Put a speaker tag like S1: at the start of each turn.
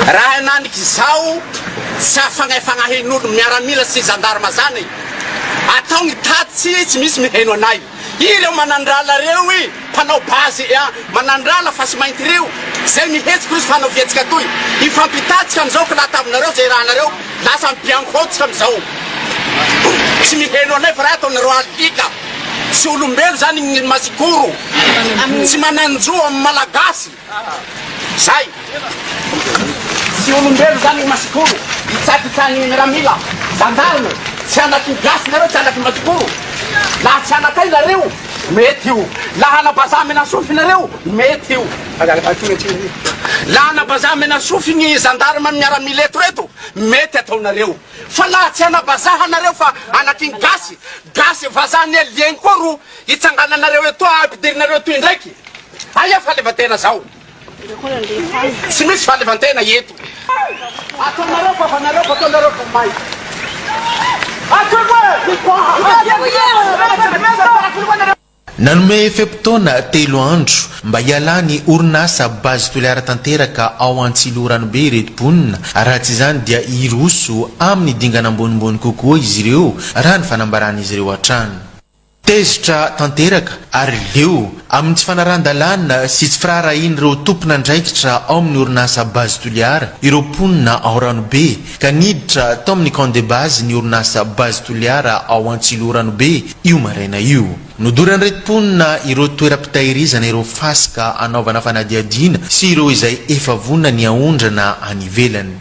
S1: Raha henaniky izao tsy afagnay-fagnahin'olo miaramila sy zandarma zany atao gny tatitsy tsy misy miheno anay. Ireo manandrala reo i mpanao base a manandrala fasy mainty reo zay mihetsiky rozy fanao fihetsika toy hifampitatsika amizao ka laha tavinareo zay rahanareo lasa bianco tsika amizao tsy miheno anay fa raha ataonareo alika tsy olombelo zany gny masikoro tsy mananjo am malagasy. Zay! Tsy olombelo zany i Masikoro, itsakitsahin'ny miaramila, zandarme, tsy anaky gasy nareo, tsy anaky Masikoro. Laha tsy anakay nareo, mety io. Laha ana-bazaha menasofy nareo, mety io. Laha ana-bazaha menasofy ny zandarme miaramila eto reto, mety ataonareo. Fa laha tsy ana-bazaha nareo fa anaky ny gasy, gasy vazaha anie liegny koa ro hitsangananareo etoa ampidirinareo etoy indraiky. Aia fahaleovantena zao? Tsy misy fahaleovantena eto. Ataonareo vavanareo fa ataonareo vomay.
S2: Nanome fe-potoana telo andro mba hialan'ny orinasa Base Toliara tanteraka ao Antsiloa-Ranobe ireto mponina, raha tsy izany dia hiroso amin'ny dingana ambonimbony kokoa izy ireo, raha ny fanambaran'izy ireo hatrany. Tezitra tanteraka ary leo amin'ny tsy fanarahan-dalàna sy tsy firaharahian'ireo tompon'andraikitra ao amin'ny orinasa Base Toliara ireo mponina ao Ranobe ka niditra tao amin'ny camp de base ny orinasa Base Toliara ao Antsiloa Ranobe io maraina io. Nodoran'ireto mponina ireo toeram-pitahirizana ireo fasika hanaovana fanadihadiana sy ireo izay efa vonona ny haondrana any ivelany.